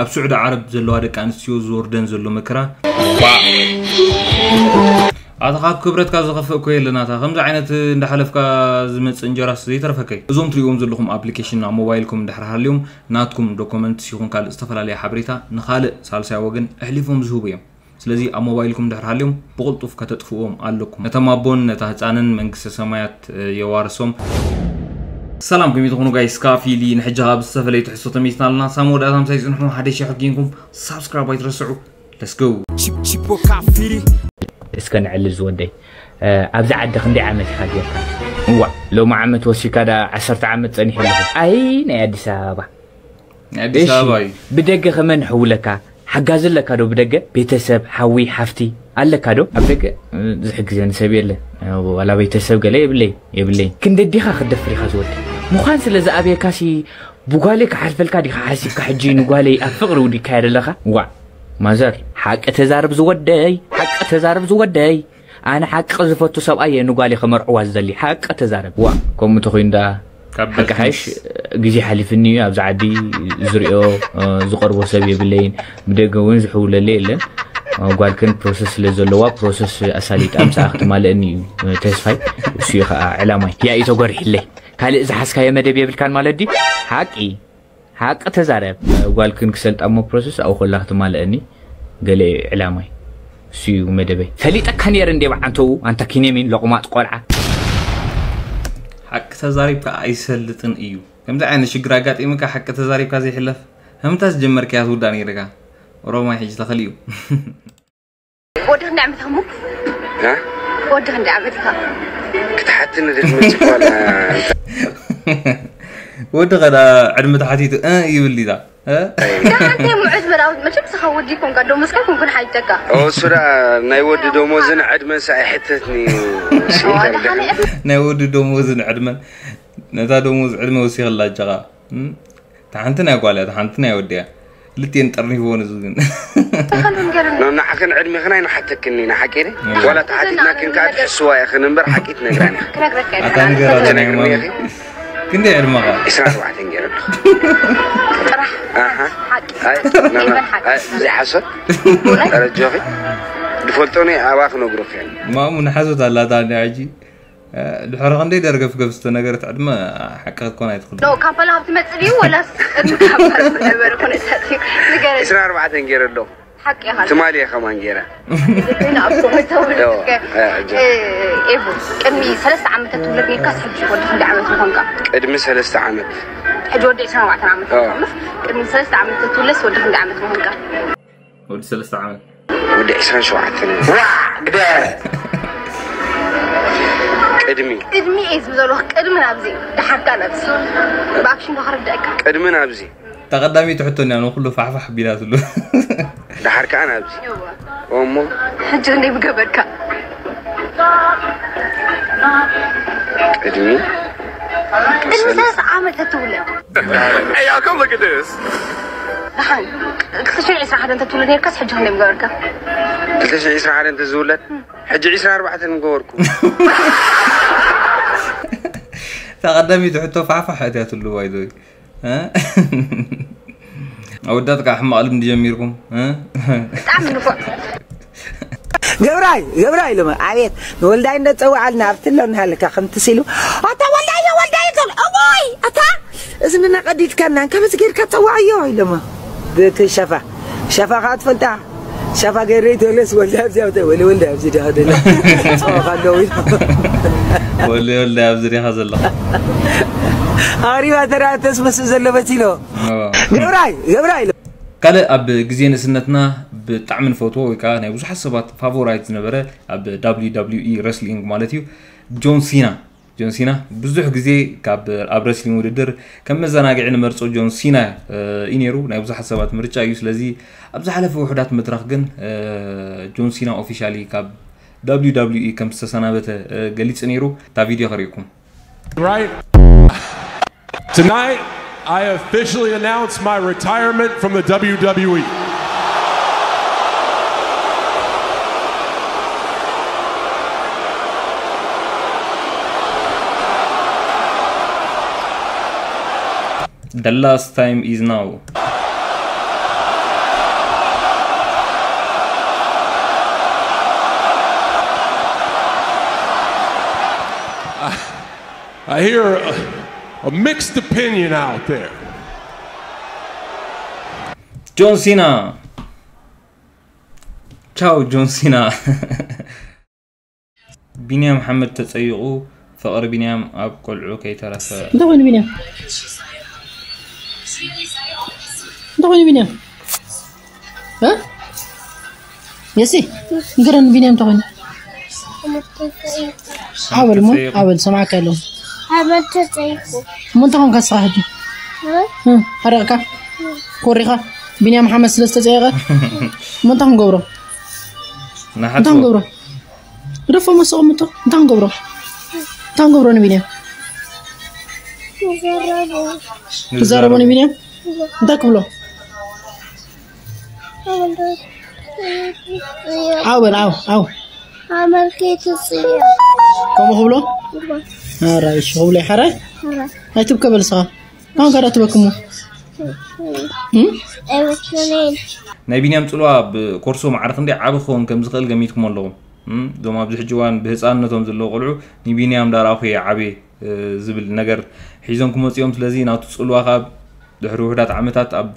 ኣብ ስዑዲ ዓረብ ዘለዋ ደቂ ኣንስትዮ ዝወርደን ዘሎ መከራ። ኣታ ካብ ክብረትካ ዝኸፍእ እኮ የለን። ኣታ ከምዚ ዓይነት እንዳሓለፍካ ዝመጽእ እንጀራስ ዘይተረፈከይ። እዞም ትሪእዎም ዘለኹም ኣፕሊኬሽን ኣብ ሞባይልኩም እንድሕር ሃልዮም ናትኩም ዶኮመንትስ ይኹን ካልእ ዝተፈላለየ ሓበሬታ ንኻልእ ሳልሳይ ወገን ኣሕሊፎም ዝህቡ እዮም። ስለዚ ኣብ ሞባይልኩም እንድሕር ሃልዮም ብቕልጡፍ ከተጥፍዎም ኣለኩም። ነቶም ኣቦን ነታ ህፃንን መንግስተ ሰማያት የዋርሶም። ሰላም፣ ከመይ ትኾኑ ጋይስ? ካፊሊ ንሕጂ ካብ ዝተፈለየ ትሕዝቶ ተመይስና ኣለና። ሳም ወዳእታ ምሳይ ጽንሑ፣ ሓደ ሺሕ ሕጊንኩም ሳብስክራይብ ኣይትረስዑ። Let's go። Chip- Chipo Kafiri. እስከ ንዕልል ዝወደይ። ኣብዚ ዓዲ ክንደይ ዓመት ኢኻ ጌርካ? እዋ፣ ሎሚ ዓመት ወሲካ ዳ ዓሰርተ ዓመት ጸኒሐ ኣለኹ። ኣይ ናይ ኣዲስ ኣበባ። ናይ ኣዲስ እሺ፣ ኣበባ እዩ። ብደገ ከመን ሕውለካ? ሓጋዚ ኣለካ ዶ ብደገ? ቤተሰብ፣ ሓዊ፣ ሓፍቲ ኣለካ ዶ? ኣብ ደገ፣ እ፣ ዝሕግዘኒ ሰብ የለ። ዋላ ቤተሰብ ገለ የብለይ፣ የብለይ። ክንደዲኻ ክደፍር ኢኻ ዝወዲ? ምዃን ስለ ዝኣብየካሲ ብጓለይ ክሓልፈልካ ዲኻ ሓሲብካ ሕጂ ንጓለይ ኣብ ፍቕሪ ውዲካያ ዘለኻ? ዋ፣ ማዘር፣ ሓቂ ተዛረብ ዝወደይ፣ ሓቂ ተዛረብ ዝወደይ። ኣነ ሓቂ ዝፈቱ ሰብኣይ እየ ንጓለይ ከመርዕዋ ዝደሊ። ሓቂ ተዛረብ። ዋ፣ ከምኡ እንተኾይኑ ደኣ ካብ ሓቂ በፊት ሓይሽ ግዜ ሓሊፍኒ እዩ። ኣብዚ ዓዲ ዝሪኦ፣ እ፣ ዝቐርቦ ሰብ የብለይን። ብደገ እውን ዝሕውለለይ የለን። እ፣ ጓልክን ፕሮሰስ ስለ ዘለዋ ፕሮሰስ ኣሳሊጣ ምሳኣ ክትማልአኒ እዩ፣ እ፣ ተስፋይ። እሱ እዩ ከዓ ዕላማይ። ያኢ ተጎሪሕለይ። ካልእ ዝሓዝካዮ መደብ የብልካን ማለት ድዩ? ሓቂ። ሓቂ ተዛረብ። ጓልክን ክሰልጣ እሞ ፕሮሰስ ኣብኡ ከላ ክትማልአኒ ገለ እዩ ዕላማይ። እሱ እዩ መደበይ። ፈሊጠካ ነይረ እንዴ ብዓንተኡ፣ ኣንታ ኪኔሚን ለቑማጥ ቆልዓ። ሓቂ ተዛሪብካ ኣይሰልጥን እዩ። ከምዚ ዓይነት ሽግር ኣጋጢሙካ ሓቂ ተዛሪብካ ዘይሕለፍ። ህምታ ዝጀመርካያ ትውዳእ ነይርካ። ኦሮማይ ሕጂ ተኸሊኡ። ወዲ ክንደይ ዓመት ኢኻ እሞ? እ? ወዲ ክንደይ ዓመት ኢኻ? ክትሓትኒ ድሕመት እኮ ኣላ። ወዲ ኸዳ ዕድመ ተሓቲቱ፣ እ፣ ይብል ኢዛ። እ? ደሓን እንታይ እሞ ዕድመ ዳዊት? መቸም ስኻ ወዲ ኮንካ፣ ደሞዝካ ኮንኩን ሓይተካ። ኦ፣ እሱ ደኣ ናይ ወዲ ደሞዝን ዕድመን ሰ ኣይሕተትኒ እዩ። ኦ፣ ደሓን ዕድመ። ናይ ወዲ ደሞዝን ዕድመን፣ ነታ ደሞዝ ዕድመ ወሲኽላ ኣጃኻ። እም? እታ ሓንቲ ናይ ጓል እያ፣ እታ ሓንቲ ናይ ወዲ እያ። ክልቲኤን ጠርኒፍዎ ንሱ ግን። ንዓኽን ዕድሜኽን ኣይንሓተክን ኢና፣ ሓቂ ድዩ? እም። ዋላ ተሓቲትናክን ከዓ ትሕስዋ ኢኽን እምበር ሓቂ ትነግራን ኢኻ። ክነግረካ እየ። ኣታ ንገራ፣ ኣታ ናይ ማሚ። ክንደይ ዕድመኻ? ዕስራን ኣርባዕተን ገይረ ኣለኹ። ጥራሕ። ኣሃ። ሓቂ። ኣይ፣ ና፣ ና፣ ዘይበል ሓቂ። ኣይ፣ ብዘይ ሓሶት። እውነት? ኧረ ጆኺ። ዝፈልጦ እኔ ኣባ ክነግሩኺ እየ። ማሙ ንሓሶት ኣላታ እንዲ ሕጂ። እ፣ ድሕሪ ክንደይ ደርገፍገፍ ዝተነገረት ዕድመ ሓቂ ክትኮን ኣይትኽእልን። ዶ ካምፓላ ኣብ ትመጽእ ድዩ ወላስ ቅድሚ ካምፓላ ዝነበረ ኩነታት እዩ? ንገረኒ። ዕስራን ኣርባዕተን ገይረ ኣለኹ። ሓቂ ኢኻ። ትማሊ እየ ከማን ገይረ። ዘይኮይኑ ኣብ ኮመንት ተውልድከ። ዶ፣ እ፣ እ፣ እ፣ ኤቡ፣ ቅድሚ ሰለስተ ዓመት ትውለድ ነርካስ ሕጂ ወዲ ክንደይ ዓመት ምኾንካ? ቅድሚ ሰለስተ ዓመት። ሕጂ ወዲ ዕስራን ኣርባዕተን ዓመት ኦ። ምኾንካ። ቅድሚ ሰለስተ ዓመት ትውለስ ወዲ ክንደይ ዓመት ምኾንካ? ወዲ ሰለስተ ዓመት። ወዲ ዕስራን ሸውዓተን። ዋ፣ ግደ። ቅድሚ። ቅድሚ እየ ዝብል ዘለኹ፣ ቅድሚ ናብዚ፣ ደሓር ከኣ ናብዚ። ብኣክሽን ዶ ክርድኣካ? ቅድሚ ናብዚ። እታ ቀዳመይቲ ሕቶ እኒኣ፣ ንኹሉ ፋሕፋሕ ቢላትሉ። ደሓር ከኣ ናብዚ። እዋ። እሞ? ሕጂ ክንደይ ምገበርካ? ቅድሚ። ቅድሚ ሰለስተ ዓመት እትውለድ። Hey, y'all, come look at this. ደሓን፣ ክልተ ሽሕን ዕስራን ሓደን እንተትውለድ ነርካስ፣ ሕጂ ክንደይ ምገበርካ? ክልተ ሽሕን ዕስራን ሓደን እንተዝውለድ፣ ሕጂ ዕስራን ኣርባዕተን ምገበርኩ። እታ ቀዳመይቲ ሕቶ ፋሕፋሕ እትያትሉ፣ ባይዘወይ። እ? ኣወዳት ከዓ ሕማቕ ልምዲ ጀሚርኩም፣ እ? ብጣዕሚ ንፉዕ። ገብራይ፣ ገብራይ ኢሎማ፣ ኣቤት፣ ንወልዳይ እንደ ጸውዓልና፣ ኣብቲ ኣሎ እናሃለካ ከምቲ ሲሉ፣ ኣታ ወልዳዮ፣ ወልዳዮ፣ ትብል፣ እዋይ፣ ኣታ፣ እዝንና ቀዲድካና፣ እንካበዚ ጌርካ ጸዋዕዮ፣ ኢሎማ። ብክ ሸፋ፣ ሸፋ ከዓ ትፈልጣ፣ ሸፋ ገይረ ይተለስ፣ ወልዳይ ኣብዚ፣ ኣብዚ፣ ወለ ወልዳይ ኣብዚ ዲኻ ደለ፣ ጸዋኻ ኣለዉ፣ ኢሎ። ወለ ወልዳይ ኣብዚ ዲኻ ዘለኻ። ኣቕሪባ ተራ ተስመስል ዘሎ መሲሎ። እዎ። ገብራይ፣ ገብራይ ኢሎ። ካልእ ኣብ ግዜ ንእስነትና ብጣዕሚ ንፈትዎ ወይ ከዓ ናይ ብዙሓት ሰባት ፋቮራይት ዝነበረ ኣብ ደብሊው ደብሊው ኢ ረስሊንግ ማለት እዩ፣ ጆን ሲና። ጆን ሲና ብዙሕ ግዜ ካብ፣ ኣብ ረስሊንግ ውድድር ከም መዘናግዒ ንመርጾ ጆን ሲና፣ እ፣ እዩ ነይሩ። ናይ ብዙሓት ሰባት ምርጫ እዩ። ስለዚ ኣብ ዝሓለፈ ውሑዳት መድረኽ ግን፣ እ፣ ጆን ሲና ኦፊሻሊ ካብ ደብሊው ደብሊው ኢ ከም ዝተሰናበተ፣ እ፣ ገሊጹ ነይሩ። እታ ቪድዮ ከርእየኩም። Right? Tonight, I officially announce my retirement from the W W E. The last time is now. I hear a, a mixed opinion out there. ጆን ሲና። ቻው ጆን ሲና። ቢንያም ሓመድ ተጸይቑ። ፍቕሪ ቢንያም ኣብ ቆልዑ ከይተረፈ። እንታይ ኮይኑ ቢንያም? እንታይ ኮይኑ ቢንያም? እ? የሲ ንገረኒ ቢንያም እንታይ ኮይኑ? ኣበል ሞ ኣበል ሰማዕካ ኣሎ። ሓመድ ተጸይቑ። እሞ እንታይ ኮንካ ንስኻ ሕጂ? እ? ሓረቕካ? ኮሪኻ? ቢንያም ሓመድ ስለ ዝተጸየቐ? እሞ እንታይ ክንገብሮ? እንታይ ክንገብሮ? ግደፎ መሰቑ ምቶ እንታይ ክንገብሮ? እንታይ ክንገብሮ ንቢንያም? ይዘረቡ። ክዛረቦ ንቢንያም? እንታይ ክብሎ? ኣው በል ኣው ኣው ሓመድ ከይትጽዮ። ከምኡ ክብሎ? ኣራ እሺ ክብሎ ይሓራይ? ኣይትብከ በል ስኻ። ካሁን ጋር ትበክሙ? ኣይመስለንን። ናይ ቢንያም ጽልዋ ኣብ ኮርሶ ማዕረ ክንደይ ዓቢ ክኸውን ከም ዝኽእል ገሚትኩም ኣለኹም። እም፣ እዞም ኣብዚ ሕጂ እዋን ብህፃንነቶም ዘለዉ ቆልዑ ንቢንያም ዳርኣኹ እየ ዓብየ፣ እ፣ ዝብል ነገር ሒዞም ክመፁ እዮም። ስለዚ ናቱ ጽልዋ ካብ ድሕሪ ውሑዳት ዓመታት ኣብ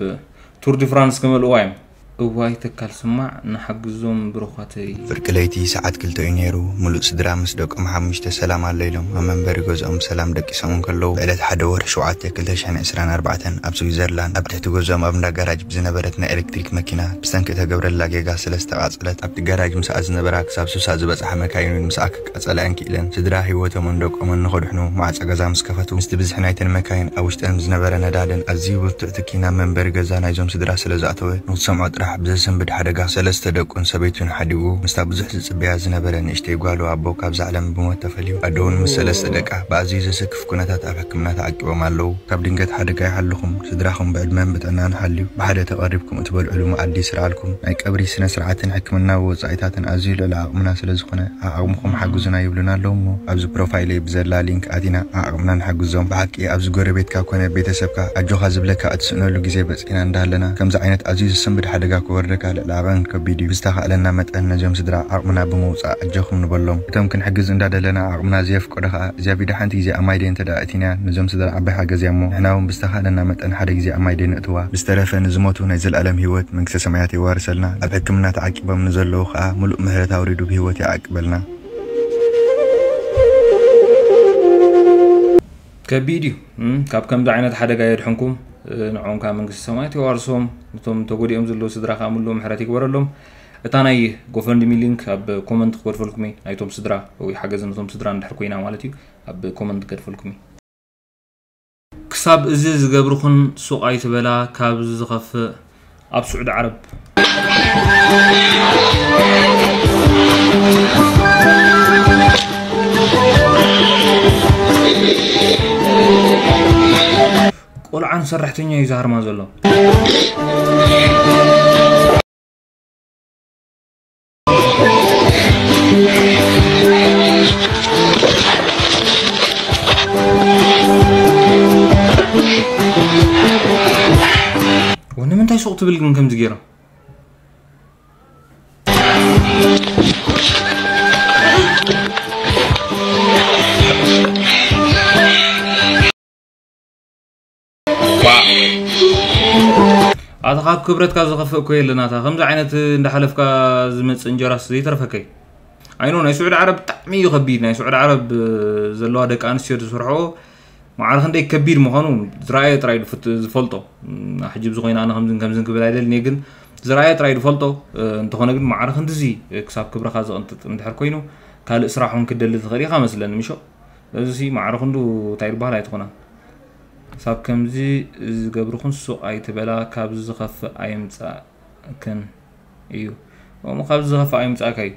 ቱር ዲ ፍራንስ ክመልእዋ እዮም። እዋይ ተካል ስማዕ ንሓግዞም ብሩኻተይ። ፍርቂ ለይቲ ሰዓት ክልተ እዩ ነይሩ። ምሉእ ስድራ ምስ ደቆም ሓሙሽተ ሰላም ኣሎ ኢሎም ኣብ መንበሪ ገዝኦም ብሰላም ደቂሶም እንከለዉ፣ ብዕለት ሓደ ወርሒ ሸውዓተ ክልተ ሽሕን ዕስራን ኣርባዕተን ኣብ ስዊዘርላንድ ኣብ ትሕቲ ገዝኦም ኣብ እንዳ ጋራጅ ብዝነበረት ናይ ኤሌክትሪክ መኪና ብሰንኪ እተገብረላ ጌጋ ስለ ዝተቓጸለት ኣብቲ ጋራጅ ምስኣ ዝነበራ ክሳብ ሱሳ ዝበጽሓ መካይን እውን ምስኣ ክቃጸላ እየን ክኢለን። ስድራ ህይወቶምን ደቆምን ንኸድሕኑ ማዕጾ ገዛ ምስ ከፈቱ ምስቲ ብዝሒ ናይተን መካይን ኣብ ውሽጠን ዝነበረ ነዳድን ኣዝዩ ብርቱዕ ትኪ ናብ መንበሪ ገዛ ናይዞም ስድራ ስለ ዝኣተወ ንክትሰምዖ ጥራሕ ብዘሰንብድ ሓደጋ ሰለስተ ደቁን ሰበይቱን ሓዲጉ ምስታ ብዙሕ ዝጽበያ ዝነበረ ንእሽተይ ጓሉ ኣቦ ካብዛ ዓለም ብሞት ተፈልዩ። ኣዶ እውን ምስ ሰለስተ ደቃ ብኣዝዩ ዘሰክፍ ኩነታት ኣብ ሕክምና ተዓቂቦም ኣለዉ። ካብ ድንገት ሓደጋ ይሓልኹም፣ ስድራኹም ብዕድመን ብጥዕናን ሓልዩ ብሓደ ተቐሪብኩም እትበልዕሉ መኣዲ ይስርዓልኩም። ናይ ቀብሪ ስነ ስርዓትን ሕክምናዊ ወጻኢታትን ኣዝዩ ልዕሊ ዓቕምና ስለ ዝኾነ ዓቕምኹም ሓግዙና ይብሉና ኣለዉ እሞ ኣብዚ ፕሮፋይለይ ብዘላ ሊንክ ኣቲና ዓቕምና ንሓግዞም። ብሓቂ ኣብዚ ጎረቤትካ ኮነ ቤተሰብካ ኣጆኻ ዝብለካ እትስእነሉ ግዜ በጺሕና እንዳሃለና ከምዚ ዓይነት ኣዝዩ ዘሰንብድ ሓደጋ ክወርደካ ልዕሊ ዓቐን ከቢድ እዩ። ብዝተኻእለና መጠን ነዚኦም ስድራ ዓቕምና ብምውጻእ ኣጆኹም ንበሎም። እቶም ክንሕግዝ እንዳደለና ዓቕምና ዘየፍቀዶ ከኣ እዚኣ ቪድዮ ሓንቲ ግዜ ኣብ ማይ ደይ እንተ ደኣ ኣእቲናያ ነዞም ስድራ ዓባይ ሓገዝ እያ እሞ ንሕና እውን ብዝተኻእለና መጠን ሓደ ግዜ ኣብ ማይ ደይ ነእትዋ። ብዝተረፈ ንዝሞቱ ናይ ዘልኣለም ህይወት መንግስተ ሰማያት የዋርሰልና። ኣብ ሕክምና ተዓቂቦም ንዘለዉ ከኣ ምሉእ ምሕረት ኣውሪዱ ብህይወት ይዓቅበልና። ከቢድ እዩ። እም፣ ካብ ከምዚ ዓይነት ሓደጋ የድሕንኩም። እ፣ ንዕኦም ከኣ መንግስቲ ሰማያት የዋርሶም። ነቶም ተጎዲኦም ዘለዉ ስድራ ከኣ ምሉእ ምሕረት ይግበረሎም። እታ ናይ ጎፈንድሚ ሊንክ ኣብ ኮመንት ክገድፈልኩም እየ። ናይቶም ስድራ ወይ ሓገዝ ነቶም ስድራ እንድሕር ኮይና ማለት እዩ። ኣብ ኮመንት ክገድፈልኩም እየ። ክሳብ እዚ ዝገብርኹን ሱቕ ኣይትበላ፣ ካብ ዝኸፍእ ኣብ ስዑዲ ዓረብ። ቆልዓን ሰራሕተኛ እዩ ዝሃርማ ዘሎ። ወ ንምንታይ ሱቕ ትብል ግን ከምዚ ገይራ? ኣታ ካብ ክብረትካ ዝኸፍእ እኮ የለን። ኣታ ከምዚ ዓይነት እንዳሓለፍካ ዝመጽእ እንጀራስ ዘይተርፈከይ። ኣይኖ ናይ ስዑዲ ዓረብ ብጣዕሚ እዩ ከቢድ። ናይ ስዑዲ ዓረብ ዘለዋ ደቂ ኣንስትዮ ዝሰርሕኦ ማዕረ ክንደይ ከቢድ ምዃኑ ዝረኣየ ጥራይ ዝፈልጦ። ሕጂ ብዝኾይነ ኣነ ከምዝን ከምዝን ክብል ኣይደልን እየ፣ ግን ዝረኣየ ጥራይ ዝፈልጦ። እንተኾነ ግን ማዕረ ክንድዚ ክሳብ ክብረኻ ዘቕንጥጥ እንድሕር ኮይኑ ካልእ ስራሕ እውን ክትደሊ ትኽእል ኢኻ መስለኒ፣ ምሾ? እዚ ማዕረ ክንዱ እንታይ ይበሃል ኣይትኾና። ክሳብ ከምዚ ዝገብርኹን ሱቕ ኣይትበላ፣ ካብዚ ዝኸፍእ ኣይምጻእክን እዩ። እሞ ካብዚ ዝኸፍእ ኣይምጻእካ እዩ።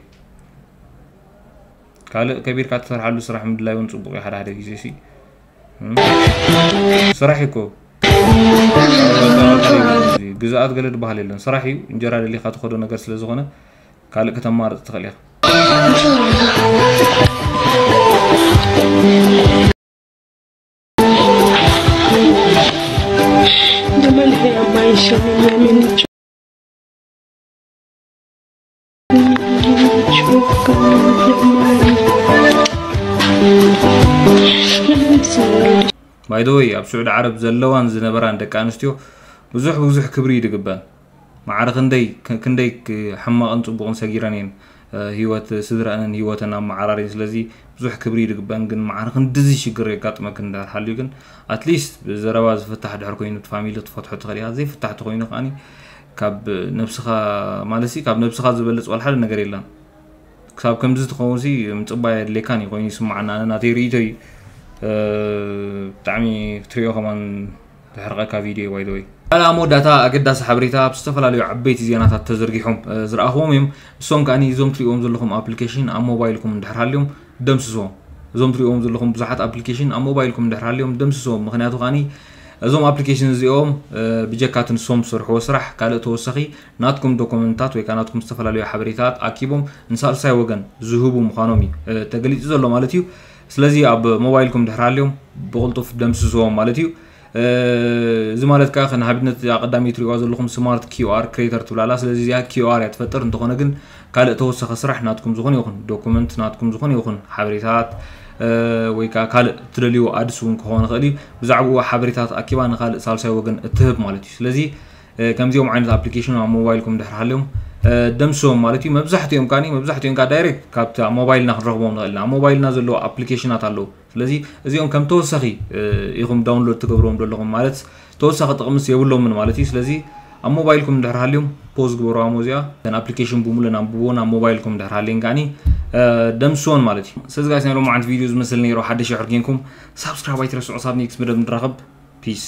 ካልእ ከቢርካ ትሰርሓሉ ስራሕ ምድላይ እውን ጽቡቕ እዩ። ሓደ ሓደ ግዜ ሲ ስራሕ እዩ እኮ ግዝኣት ገለ ዝበሃል የለን። ስራሕ እዩ። እንጀራ ደሊኻ ትኸዶ ነገር ስለ ዝኾነ ካልእ ከተማርጽ ትኽእል ኢኻ። By the way ኣብ ስዑዲ ዓረብ ዘለዋን ዝነበራን ደቂ ኣንስትዮ ብዙሕ ብዙሕ ክብሪ ይድግበን። ማዕረ ክንደይ ክንደይ ሕማቕን ፅቡቕን ሰጊረን እየን ህይወት ስድረአንን ህይወተን ኣመዓራርየን። ስለዚ ብዙሕ ክብሪ ይድግበን። ግን ማዕረ ክንድዚ ሽግር የጋጥመክ እንዳር ሃልዩ ግን ኣትሊስት ብዘረባ ዝፍታሕ ድሕር ኮይኑ ፋሚሊ ክትፈትሖ ትኽእል ኢኻ። ዘይፍታሕ ተኮይኑ ከዓኒ ካብ ነብስኻ ማለት ካብ ነብስኻ ዝበልፅ ዋላ ሓደ ነገር የለን። ክሳብ ከምዚ ትኸውን ሲ ምፅባይ ኣድሌካን እዩ ኮይኑ ይስማዓና። ኣነ ናተይ ርእይቶ እዩ። ብጣዕሚ ክትሪኦ ከማን ዘሕርቐካ ቪድዮ እዩ። ባይደወይ ኣላ መወዳእታ ኣገዳሲ ሓበሬታ ኣብ ዝተፈላለዩ ዓበይቲ ዜናታት ተዘርጊሖም ዝረኣኽዎም እዮም። እሶም ከዓኒ እዞም ትሪእዎም ዘለኹም ኣፕሊኬሽን ኣብ ሞባይልኩም እንድሕር ሃልዮም ደምስስዎም። እዞም ትሪእዎም ዘለኹም ብዙሓት ኣፕሊኬሽን ኣብ ሞባይልኩም እንድሕር ሃልዮም ደምስስዎም። ምክንያቱ ከዓኒ እዞም ኣፕሊኬሽን እዚኦም ብጀካት ንሶም ዝሰርሕዎ ስራሕ ካልእ ተወሳኺ ናትኩም ዶኩመንታት ወይ ከዓ ናትኩም ዝተፈላለዩ ሓበሬታት ኣኪቦም ንሳልሳይ ወገን ዝህቡ ምዃኖም እዩ ተገሊፁ ዘሎ ማለት እዩ። ስለዚ ኣብ ሞባይልኩም ድሕር ሃልዮም ብቕልጡፍ ደምስስዎም ማለት እዩ። እዚ ማለት ከዓ ንኣብነት ቀዳሚ ትሪእዋ ዘለኹም ስማርት ኪውኣር ክሬተር ትብላላ። ስለዚ እዚኣ ኪውኣር እያ ትፈጥር። እንተኾነ ግን ካልእ ተወሳኺ ስራሕ ናትኩም ዝኾነ ይኹን ዶኩመንት ናትኩም ዝኾነ ይኹን ሓበሬታት ወይ ከዓ ካልእ ትደልዩ ኣድስ እውን ክኸውን ይኽእል እዩ። ብዛዕባኡ ሓበሬታት ኣኪባ ንካልእ ሳልሳይ ወገን እትህብ ማለት እዩ። ስለዚ ከምዚኦም ዓይነት ኣፕሊኬሽን ኣብ ሞባይልኩም ድሕር ሃልዮም ደምስዎም ማለት እዩ። መብዛሕትኦም ከዓኒ መብዛሕትኦም ከዓ ዳይሬክት ካብቲ ኣብ ሞባይልና ክንረኽቦም ንኽእል ኢና። ኣብ ሞባይልና ዘለዉ ኣፕሊኬሽናት ኣለዉ። ስለዚ እዚኦም ከም ተወሳኺ ኢኹም ዳውንሎድ ትገብርዎም ዘለኹም ማለት ተወሳኺ ጥቕምስ የብሎምን ማለት እዩ። ስለዚ ኣብ ሞባይልኩም ድሕር ሃልዮም ፖዝ ግበሩ። ኣሞ እዚኣ ተን ኣፕሊኬሽን ብሙሉን ኣንብብዎን ኣብ ሞባይልኩም ድሕር ሃልየን ከዓኒ ደምስዎን ማለት እዩ። ስለዚ ጋይስ ናይ ሎማዓንቲ ቪድዮ ዝመስል ነይሩ። ሓደሽ ሕርጌንኩም ሳብስክራይብ ኣይትረስዑ። ሳብ ኔክስት መደብ ንራኸብ። ፒስ።